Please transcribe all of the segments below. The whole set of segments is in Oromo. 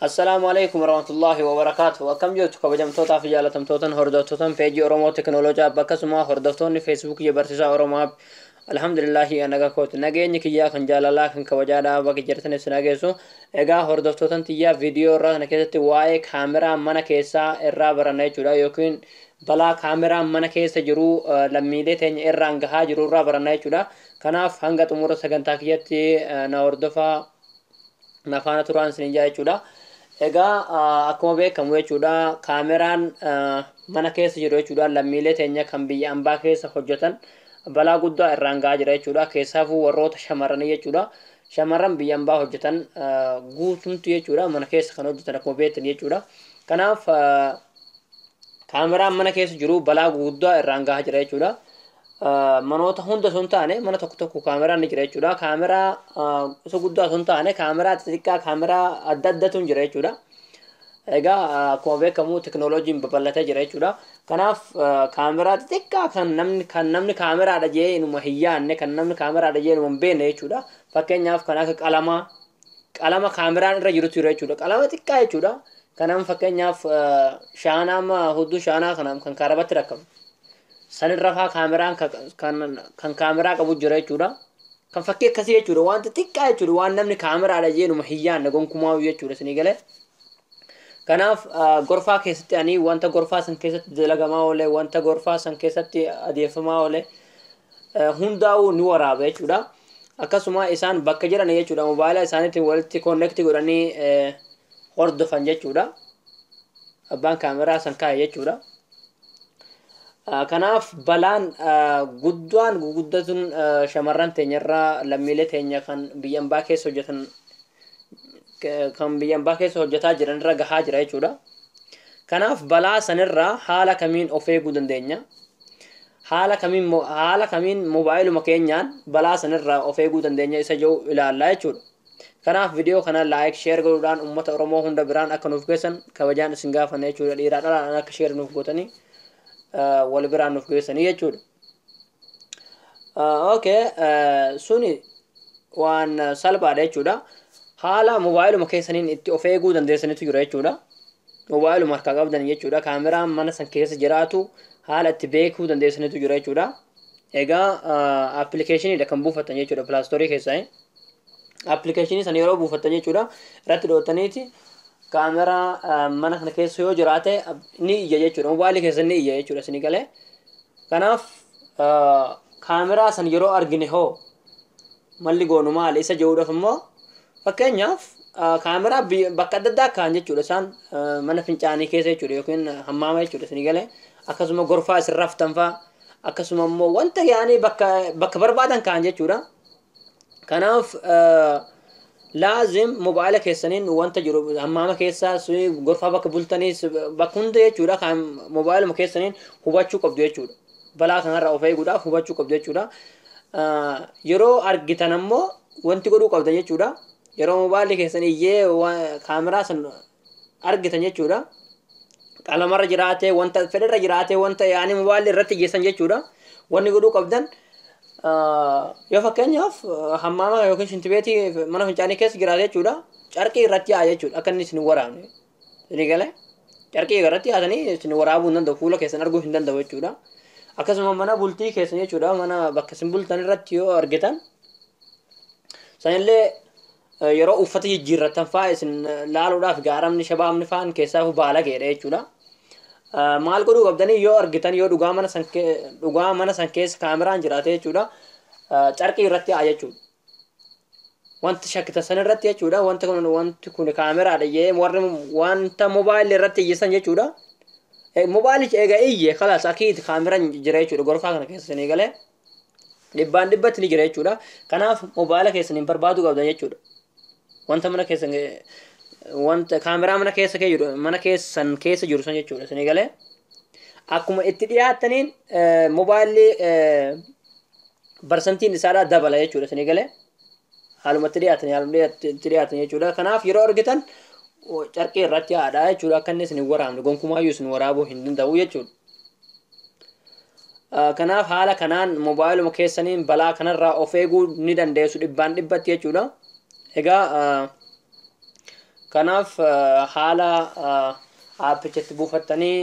Assalaamu alaikum warahmatullahi wabarakaatu. Akkam jirtu kabajamtootaa fi jaalatamtootan hordoftootan peejii Oromoo Teknooloojii App, akkasuma hordoftoonni Feesbuukii Barsiisaa Oromoo App. Alhamdulillahi, nagaa kooti. Nageenyi kiyyaa kan jaalalaa kan kabajaadhaa bakka jirtan isin dhageessu. Egaa hordoftootan tiyyaa, viidiyoo irraa kana keessatti waa'ee kaameraa mana keessaa irraa baranna jechuudha, yookiin balaa kaameraa mana keessa jiru lammiilee teenya irraan gahaa jiru irraa baranna jechuudha. Kanaaf hanga xumura sagantaa kiyyatti na hordofaa, na faana turaan isin jaa jechuudha. Egaa akkuma beekamu jechuudha, kaameraan mana keessa jiru jechuudha, lammiilee teenya kan biyya ambaa keessa hojjetan balaa guddaa irraan gahaa jira jechuudha. Keessaafuu warroota shamarranii jechuudha. Shamarran biyya ambaa hojjetan guutumtu jechuudha, mana keessa kan hojjetan akkuma beektan jechuudha. Kanaaf kaameraan mana keessa jiru balaa guddaa irraan gahaa jira jechuudha. Manoota hunda osoo hin taane, mana tokko tokko kaameraan ni jira jechuudha. Kaameraa isa guddaa osoo hin taane, kaameraa xixiqqaa, kaameraa adda addatu jira jechuudha. Egaa akkuma beekamu teknooloojiin babal'atee jira jechuudha. Kanaaf kaameraa xixiqqaa kan namni kaameraadha jee inuma hin yaadne, kan namni kaameraadha jee inuma hin beekne jechuudha. Fakkeenyaaf kan akka qalamaa, qalama kaameraan irra jirutu jira jechuudha. Qalama xiqqaa jechuudha. Kanaaf fakkeenyaaf shaanaa, hudduu shaanaa kana kan kaarabatti rakkamu sanirra faa kaameraan kan kaameraa qabu jira jechuudha. Kan fakkii akkasii jechuudha. Wanta xiqqaa jechuudha. Waan namni kaameraadha jee inuma hin yaadne gonkumaa jechuudha isinii galee. Kanaaf gorfaa keessatti ani wanta gorfaa san keessatti dalagamaa oole, wanta gorfaa san keessatti adeemsifamaa oole hundaa'uu ni waraaba jechuudha. Akkasuma isaan bakka jiran jechuudha, mobaayila isaaniitiin walitti connect godhanii hordofan jechuudha. Abbaan kaameraa san kaa'e jechuudha. Kanaaf balaan guddaan guguddatun shamarran teenyarraa, lammiilee teenya kan biyya ambaa keessa hojjetan, kan biyya ambaa keessa hojjetaa jiran irra gahaa jira jechuudha. Kanaaf balaa sanirraa haala kamiin of eeguu dandeenya? Haala kamiin mobaayiluma keenyaan balaa sanirraa of eeguu dandeenya isa jiru ilaallaa jechuudha. Kanaaf viidiyoo kana like, share godhuudhaan uummata Oromoo hunda biraan akka nuuf geessan kabajaan isin gaafanna jechuudha. Dhiiraa dhalaadhaan akka share nuuf gootanii wal biraan nuuf geessanii jechuudha. Okay, suni waan salphaadha jechuudha. Haala mobaayiluma keessaniin itti of eeguu dandeessanitu jira jechuudha. Mobaayiluma harkaa qabdan jechuudha. Kaameraan mana san keessa jiraatu haala itti beekuu dandeessanitu jira jechuudha. Egaa appilikeeshiniidha kan buufattan jechuudha Play Store keessaa. Appilikeeshinii sana yeroo buufattan jechuudha, irratti dhootaniiti kaameraa mana kana keessa yoo jiraate ni iyya jechuudha. Mobaayilii keessa ni iyya jechuudha isinii galee. Kanaaf kaameraa san yeroo argine hoo malli goonu maali isa jedhuudhaaf immoo, fakkeenyaaf kaameraa bakka adda addaa kaa'an jechuudha, isaan mana fincaanii keessa jechuudha, yookiin hammaama jechuudha isinii galee, akkasuma gorfaa isin raftan fa'aa, akkasuma immoo wanta yaanii bakka barbaadan kaa'an jechuudha. Kanaaf laazim mobaayila keessaniin wanta jiru hammaama keessaa, gorfaa bakka bultanii, bakka hunda jechuudha, kan mobaayiluma keessaniin hubachuu qabdu jechuudha. Balaa kanarraa of eeguudhaaf hubachuu qabdu jechuudha. Yeroo argitan ammoo wanti godhuu qabdan jechuudha. Yeroo mobaayilli keessan iyyee kaameraa san argitan jechuudha. Qalamarra jiraatee, wanta fedharra jiraatee, wanta yaani mobaayilli irratti iyyeessan jechuudha. Wanni godhuu qabdan, yoo fakkeenyaaf hammaama yookiin shintibeetii mana fincaanii keessa jiraate jechuudha. Carqii irratti yaa'a jechuudha, akka inni isin waraabne. Isin galee, carqii irratti yaatanii isin waraabuu hin danda'u, fuula keessan arguu hin danda'u jechuudha. Akkasuma mana bultii keessan jechuudha, mana bakka isin bultan irratti yoo argitan sanillee yeroo uffata jijjiirratan fa'aa isin laaluudhaaf gaaramni shabaabni fa'aan keessaafuu baalageedha jechuudha. Maal godhuu qabdanii? Yoo argitan, yoo dhugaa mana san keessa kaameraan jiraate jechuudha, carqii irratti haa jechuudha. Wanti shakkitan san irratti jechuudha, wanti kun kaameraadha jee warri wanta mobaayilii irratti iyyisan jechuudha. Mobaayilichi egaa iyye, kalaas akiid kaameraan jira jechuudha gorfaa kana keessa isinii galee. Dhibbaan dhibbatti ni jira jechuudha. Kanaaf mobaayila keessaniin barbaaduu qabdan jechuudha. Wanta mana keessan, wanta kaameraa mana keessa kee jiru, mana keessan keessa jiru san jechuudha isinii galee. Akkuma itti dhiyaattaniin mobaayilli barsantiin isaadhaa dabala jechuudha isinii galee. Haaluma itti dhiyaatan, haaluma itti dhiyaatan jechuudha. Kanaaf yeroo argitan carqii irratti haadhaa jechuudha, akka inni isin hin waraabne, gonkumaayyuu isin waraabuu hin danda'u jechuudha. Kanaaf haala kanaan mobaayiluma keessaniin balaa kanarraa of eeguu ni dandeessu dhibbaan dhibbatti jechuudha. Egaa Kanaaf haala aappichatti buufattanii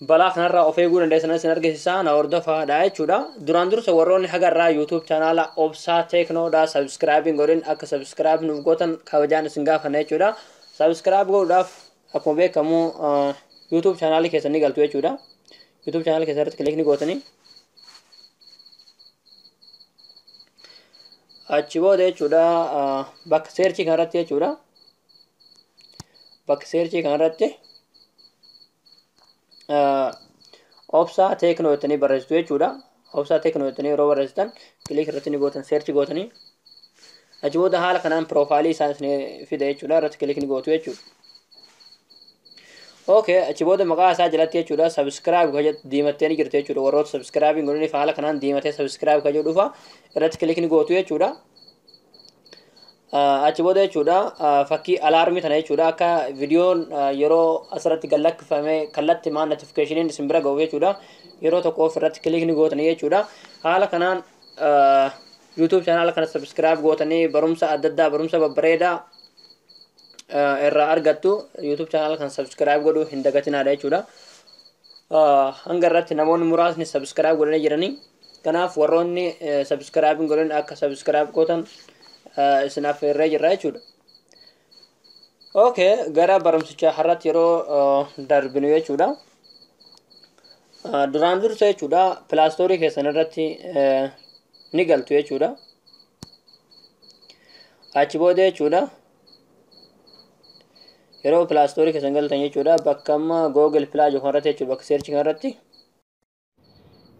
balaa kanarraa of eeguu dandeessan isin argisiisa, na hordofaadha jechuudha. Duraan dursa warroonni hagarraa YouTube chaanaala Obsaa Teeknoodha subscribe godhin akka subscribe nuuf gootan kabajaan isin gaafanna jechuudha. Subscribe godhuudhaaf akkuma beekamu YouTube chaanaalii keessan ni galtu jechuudha. YouTube chaanaalii keessan irratti click ni gootanii. Achi booda jechuudha bakka searchii kanarratti jechuudha. Bakka searchii kanarratti Obsaa Teeknoo jettanii barreessitu jechuudha. Obsaa Teeknoo jettanii yeroo barreessitan click irratti ni gootan, search gootanii. Achi booda haala kanaan piroofaayilii isaa isin fida jechuudha. Irratti click ni gootu jechuudha. Okay, achi booda maqaa isaa jalatti jechuudha subscribe ka jedhu diimattee ni jirti jechuudha. Warroota subscribe hin godhiniif haala kanaan diimatee subscribe ka jedhu dhufa, irratti click ni gootu jechuudha. Achi booda jechuudha fakkii alaarmii tana jechuudha, akka viidiyoon yeroo asirratti gad lakkifame kallattii maan notifikashiniin isin bira ga'u jechuudha. Yeroo tokko of irratti click ni gootanii jechuudha. Haala kanaan YouTube chaanaala kana subscribe gootanii barumsa adda addaa, barumsa babbareedaa irraa argattu. YouTube chaanaala kana subscribe godhuu hin dagatinaadha jechuudha. Hanga irratti namoonni muraasni subscribe godhanii jiranii. Kanaaf warroonni subscribe hin godhin akka subscribe gootan isin affeerree jirra jechuudha. Okay, gara barumsicha har'aatti yeroo darbinu jechuudha. Duraan dursa jechuudha Play Storeii keessan irratti ni galtu jechuudha. Achi booda jechuudha yeroo Play Storeii keessan galtan jechuudha, bakka amma Google Play jedhu kanarratti jechuudha, bakka search kanarratti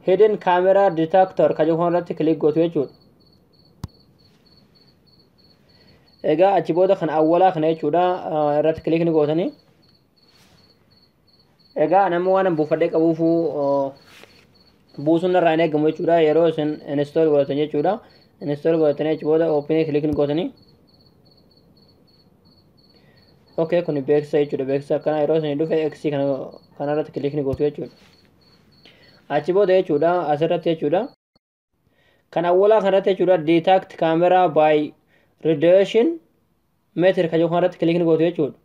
hidden camera detector ka jedhu kanarratti click gootu jechuudha. Egaa achi booda kan awwalaa kana jechuudha irratti click ni gootanii. Egaa nama waan buufadhee qabuufuu buusuun irraa hin eegamu jechuudha. Yeroo isin install godhatan jechuudha. Install godhatanii achi booda open click ni gootanii. Okay, kun beeksisa jechuudha. Beeksisa akkanaa yeroo isin dhufe X kana kanarratti click ni gootu jechuudha. Achi booda jechuudha asirratti jechuudha. Kan awwalaa kanarratti jechuudha detect camera by radiation meter kan jedhu kanarratti click ni gootu jechuudha.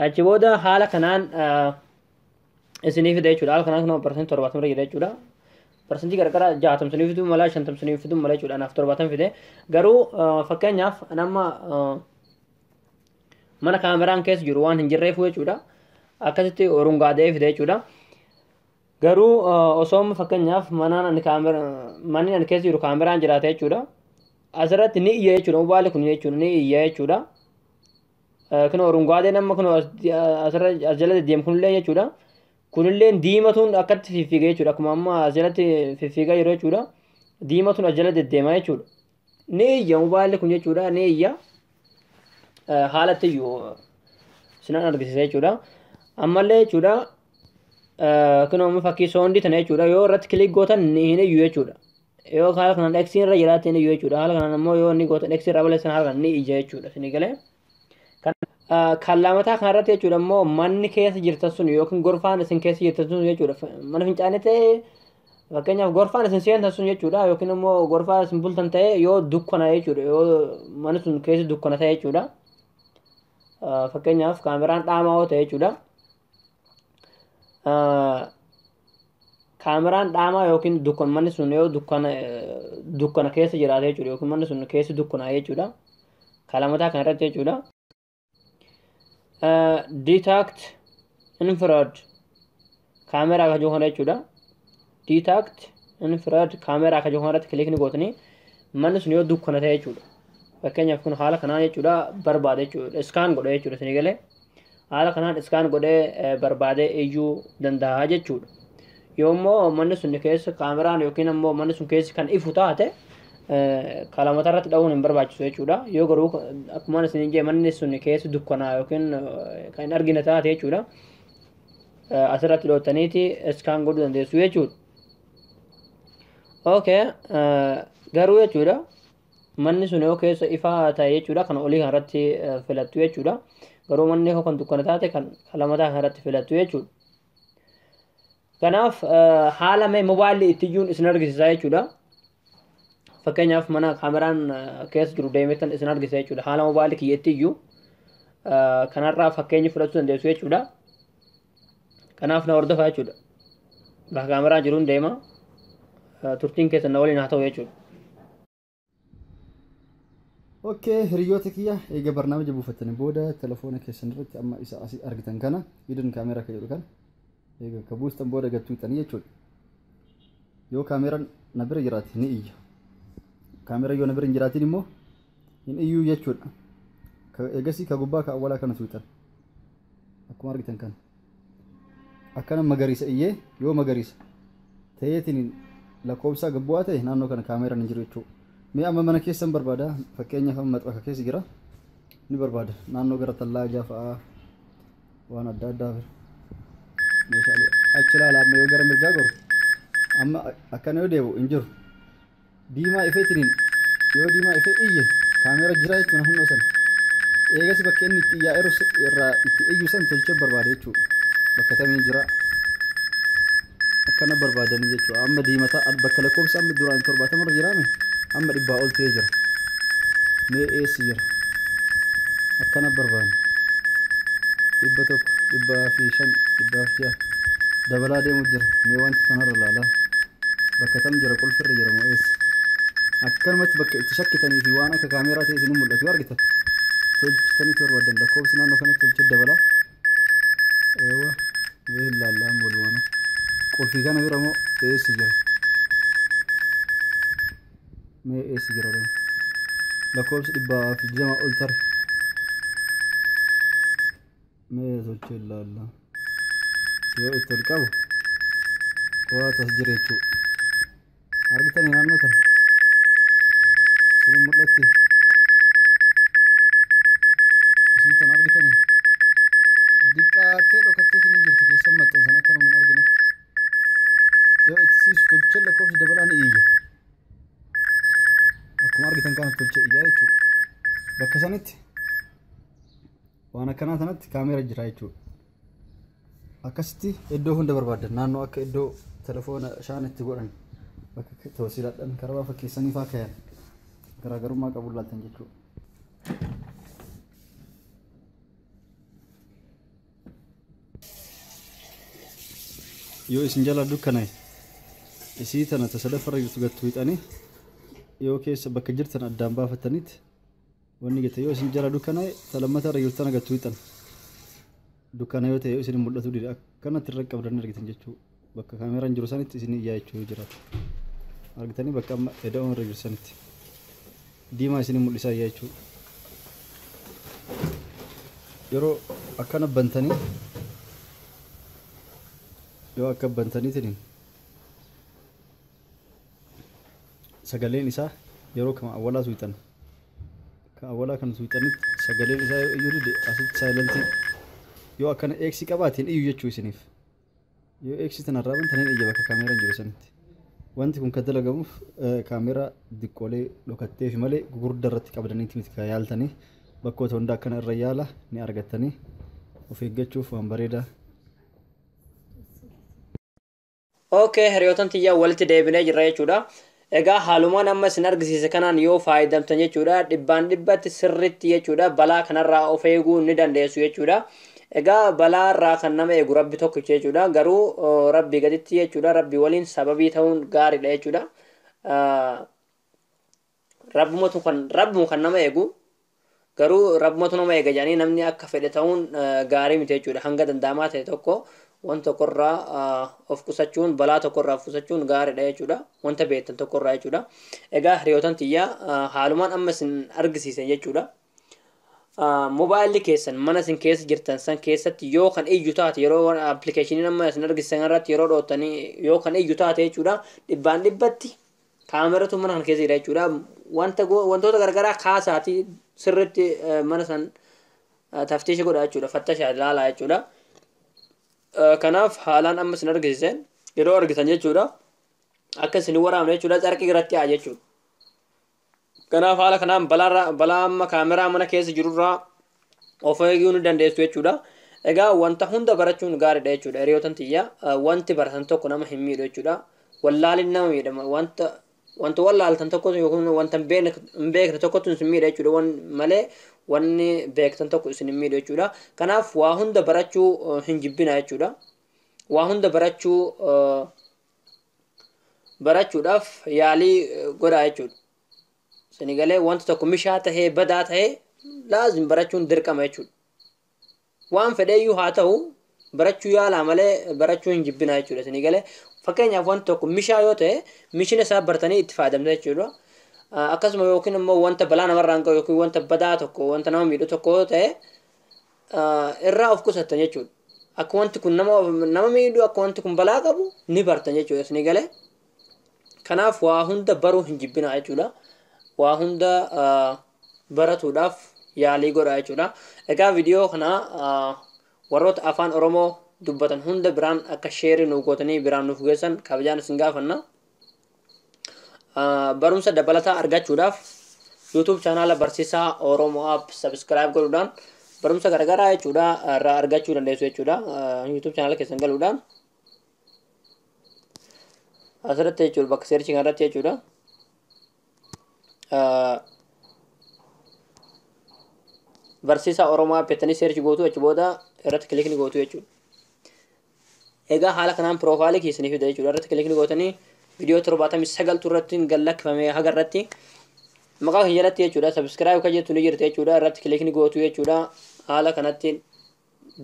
Achi booda haala kanaan isinii fida jechuudha. Haala kanaan kun 70% jira jechuudha. Parsantii garagaraa 60 sinii fiduu mala, 50 sinii fiduu mala jechuudha. Anaaf 70 fide. Garuu fakkeenyaaf nama mana kaameraan keessa jiru waan hin jirreef jechuudha. Akkasitti orungaadee fide jechuudha. Garuu osoo fakkeenyaaf manaan ani kaameraa manni ani keessa jiru kaameraan jiraate jechuudha. Asirratti ni iyya jechuudha. Mobaayilli kun jechuudha ni iyya jechuudha. Kun orungaadee nama kun asirra as jala deddeemu kunillee jechuudha. Kunillee diimatuun akkatti fiffiiga jechuudha. Akkuma amma as jalatti fiffiigaa jiru jechuudha. Diimatuun as jala deddeema jechuudha. Ni iyya mobaayilli kun jechuudha. Ni iyya. Haalatti iyyuu sinan argisiisa jechuudha. Ammallee jechuudha kun amma fakkii soundii tana jechuudha. Yoo irratti click gootan hin iyyu jechuudha. Yoo haala kanaan X irra jiraate hin iyyu jechuudha. Haala kanaan ammoo yoo inni gootan X irra balleessan haala kanaan ni iyya jechuudha. Isinii galee. Kan lamataa kanarratti jechuudha immoo manni keessa jirtan sun yookiin gorfaan isin keessa jirtan sun jechuudha. Mana fincaanii ta'ee fakkeenyaaf gorfaan isin seentan sun jechuudha, yookiin immoo gorfaan isin bultan ta'ee yoo dukkana jechuudha, yoo manni sun keessa dukkana ta'e jechuudha. Fakkeenyaaf kaameraan dhaamaa yoo ta'e jechuudha. Kaameraan dhaamaa yookiin dukkan manni sun yoo dukkana keessa jiraate jechuudha, yookiin manni sun keessa dukkana jechuudha. Kan lamataa kanarratti jechuudha. Detect infrared kaameraa ka jiru kana jechuudha. Detect infrared kaameraa ka jiru kanarratti click ni gootanii manni sun yoo dukkana ta'e jechuudha. Fakkeenyaaf kun haala kanaan jechuudha barbaade jechuudha. Scan godhe jechuudha isinii galee. Haala kanaan scan godhee barbaadee iyyuu danda'a jechuudha. Yoo immoo manni sun keessa kaameraan yookiin immoo manni sun keessa kan ifu taate kalamata irratti dha'uun hin barbaachisu jechuudha. Yoo garuu akkuma isin jee manni sun keessa dukkanaa yookiin kan hin argine taate jechuudha. Asirratti dhootaniiti scan godhuu dandeessu jechuudha. Okay, garuu jechuudha manni sun yoo keessa ifaa ta'e jechuudha kan olii kanarratti filattu jechuudha. Garuu manni yoo kan dukkana taate kan lamataa kanarratti filattu jechuudha. Kanaaf haala mee mobaayilli itti iyyuun isin argisiisaa jechuudha. Fakkeenyaaf mana kaameraan keessa jiru deemetan isin argisa jechuudha. Haala mobaayilii kiyyeetti iyyuu kanarraa fakkeenya fudhachuu dandeessu jechuudha. Kanaaf na hordofaa jechuudha. Bakka kaameraan jiruun deema. Turtiin keessan na waliin haa ta'u jechuudha. Okay, hiriyoota kiyya, eega barnaamija buufattanii booda telefoona keessan irratti amma isa asii argitan kana, hidden camera kan jedhu kana, eega ka buustan booda gattuuxanii jechuudha. Yoo kaameraan na bira jiraate ni iyya. Kaameraa yoo na bira hin jiraatin immoo hin iyyuu jechuudha. Eegasii ka gubbaa ka awwalaa kana tuuxan. Akkuma argitan kana. Akkana magariisa iyyee, yoo magariisa ta'eetiin lakkoofsa gabbu'aa ta'e, naannoo kana kaameraan hin jiru jechuudha. Mee amma mana keessan barbaada. Fakkeenyaaf amma maxxanfa keessa jira ni barbaada. Naannoo gara tallaajaa fa'aa, waan adda addaa, meeshaalee achi ilaala. Amma yoo gara mirgaa goru, amma akkana yoo deebi'u hin jiru. Diimaa ifeetiniin, yoo diimaa ifee iyye, kaamera jira jechuun naannoo sana. Eegas bakka inni itti iyyaa irraa itti iyyu san tolchee barbaada jechuudha. Bakka tamii jira akkana barbaadanii jechuudha. Amma diimataa bakka lakkoofsa amma duraan 70 irra jiraame, amma 100 ol ta'ee jira. Mee eessi jira? Akkana barbaanne. 100, 105, 106 dabalaa deemu jira. Mee wanta tanarra ilaalaa. Bakka tam jira? Qulfirra jira moo eessa? Akkanumatti bakka itti shakkitanii fi waan akka kaameeraa ta'e isin mul'atu yoo argitan, tolchitanii barbaadan. Lakkoofsi naannoo kanatti tolchee dabalaa. Eewa, mee ilaallaa amma walumaanuu. Qulfii kana bira moo eessi jira? Mee eessi jira deemu? Lakkoofsi 120 ol tare. Mee tolchee ilaallaa. Yoo itti ol qabu waatu as jira jechuudha. Argitanii naannoo tana? Isin mul'atti? Isii tana argitanii? Diqqaattee dhokatteetiin hin jirti, keessan maxxansan akka namni hin arginetti. Yoo itti siisu tolchee lakkoofsi dabalaa ni iyya. Akkuma argitan kana tolchee iyyaa jechuudha. Bakka sanitti waan akkanaa sanatti kaamera jira jechuudha. Akkasitti iddoo hunda barbaadan, naannoo akka iddoo telefoona shaan itti godhan, bakka toosiidhaan karaa fakkeessanii faa kayan garaagarummaa qabu laaltan jechuudha. Yoo isin jala dukkanaa'e, isii tana tasadaffarra jirtu gattu hixanii, yoo keessa bakka jirtan addaan baafatanitti wanni gate, yoo isin jala dukkanaa'e, ta lammatarra jirtu tana gattu hixan. Dukkana yoo ta'e, yoo isin mul'atu dide, akkanatti irra qabdan argitan jechuudha. Bakka kaameraan jiru sanitti isin iyyaa jechuu yoo jiraatu. Argitanii, bakka amma eda'oon irra jiru sanitti diimaa isin mul'isaa iyyaa jechuudha. Yeroo akkana bantanii, yoo akka bantaniitiin sagaleen isaa yeroo kama awwalaa suuxan, kan awwalaa kan suuxanitti sagaleen isaa yoo iyyuu dide, asitti silent yoo akkana eeksii qabaatiin iyyu jechuu isiniif. Yoo eeksii tanarraa bantaniin iyya bakka kaameraan jiru sanitti. Wanti kun kan dalagamuuf kaameraa diqqoolee dhokatteef malee gugurdaa irratti qabdaniiti miti kan yaaltanii. Bakkoota hundaa akkana irra yaala ni argattanii, of eeggachuuf waan bareedaa. Okay, hiriyootan tiyyaa, walitti deebinee jirra jechuudha. Egaa haalumaan amma isin argisiise kanaan yoo fayyadamtan jechuudha, dhibbaan dhibbatti sirritti jechuudha, balaa kanarraa of eeguu ni dandeessu jechuudha. Egaa balaa irraa kan nama eegu Rabbi tokkicha jechuudha. Garuu Rabbi gaditti jechuudha, Rabbi waliin sababii ta'uun gaariidha jechuudha. Rabbumatu kan, Rabbuma kan nama eegu, garuu Rabbumatu nama eega jedhanii namni akka fedhe ta'uun gaarii miti jechuudha. Hanga danda'amaa ta'e tokko wanta tokkorraa of qusachuun, balaa tokkorraa of qusachuun gaariidha jechuudha. Wanta beektan tokkorraa jechuudha. Egaa hiriyootan tiyyaa, haalumaan amma isin argisiise jechuudha. Mobaayilli keessan mana isin keessa jirtan san keessatti yoo kan iyyu taate, yeroo appilikeeshiniin amma isin argisiisan irratti yeroo dhoottanii yoo kan iyyu taate jechuudha, dhibbaan dhibbatti kaameratu mana kana keessa jira jechuudha. Wanta wantoota garagaraa kaasaatii sirritti mana san taftiisha godha jechuudha. Fattashaa ilaalaa jechuudha. Kanaaf haalaan amma isin argisiisen yeroo argitan jechuudha, akka isin waraabne jechuudha, carqii irratti haa jechuudha. Kanaaf haala kanaan balaa amma kaameraa mana keessa jirurraa of eeguu ni dandeessu jechuudha. Egaa wanta hunda barachuun gaariidha jechuudha. Hiriyootan tiyya, wanti baratan tokko nama hin miidhu jechuudha. Wallaaliin nama miidhama. Wanta Wanta wallaaltan tokkotu yookiin wanta hin beekne tokkotu isin miidha jechuudha. Wan malee wanni beektan tokko isin hin miidhu jechuudha. Kanaaf waa hunda barachuu hin jibbina jechuudha. Waa hunda barachuu barachuudhaaf yaalii godhaa jechuudha. Sinigalee wanta tokko mishaa tahee badaa tahee laazim barachuun dirqama jechuudha. Waan fedheeyyuu haa ta'u, barachuu yaalaa malee barachuu hin jibbinaa jechuudha. Sinigalee fakkeenyaaf wanta tokko mishaa yoo ta'e, mishina isaa bartanii itti fayyadamta jechuudha. Akkasuma yookiin immoo wanta balaa namarraan gahu yookiin wanta badaa tokko, wanta nama miidhu tokko yoo ta'e, irraa of qusattan jechuudha. Akka wanti kun nama miidhu, akka wanti kun balaa qabu ni bartan jechuudha. Sinigalee kanaaf waa hunda baruu hin jibbinaa jechuudha. Waa hunda baratuudhaaf yaalii godhaa jechuudha. Egaa viidiyoo kana warroota afaan Oromoo dubbatan hunda biraan akka share nuuf gootanii biraan nuuf geessan kabajaan isin gaafanna. Barumsa dabalataa argachuudhaaf YouTube chaanaala Barsiisaa Oromoo App subscribe godhuudhaan barumsa garaagaraa jechuudha irraa argachuu dandeessu jechuudha. YouTube chaanaala keessan galuudhaan asirratti jechuudha, bakka search kanarratti jechuudha. Barsiisaa Oromoo App jettanii search gootu, achi booda irratti click ni gootu jechuudha. Egaa haala kanaan profile keessanii fida jechuudha. Irratti click ni gootanii viidiyoo 79 irratti gad lakkifame haga irratti maqaa kan jalatti jechuudha. Subscribe kan jettu ni jirti jechuudha. Irratti click ni gootu jechuudha. Haala kanatti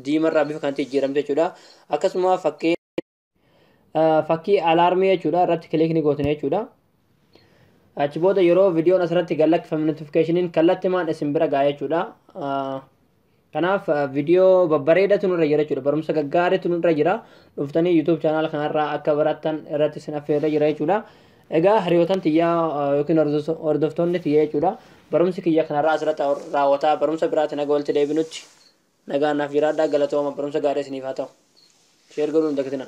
diimarraa bifa kanatti jijjiiramte jechuudha. Akkasuma fakkii alarm jechuudha. Irratti click ni gootan jechuudha. Achi booda yeroo viidiyoon asirratti gad lakkifame notificationiin kallattimaan isin bira ga'a jechuudha. Kanaaf viidiyoo babbareedatu nurra jira jechuudha. Barumsa gaggaariitu nurra jira. Dhuftanii YouTube chaanaala kanarraa akka barattan irratti isin affeerra jira jechuudha. Egaa hiriyootan tiyyaa yookiin hordoftoonni tiyyaa jechuudha. Barumsi kiyya kanarraa asirratti raawwataa, barumsa biraatiin haga walitti deebinutti nagaan naaf jiraadhaa, galatooma, barumsa gaarii isiniif haa ta'u. Share godhuun dagatina.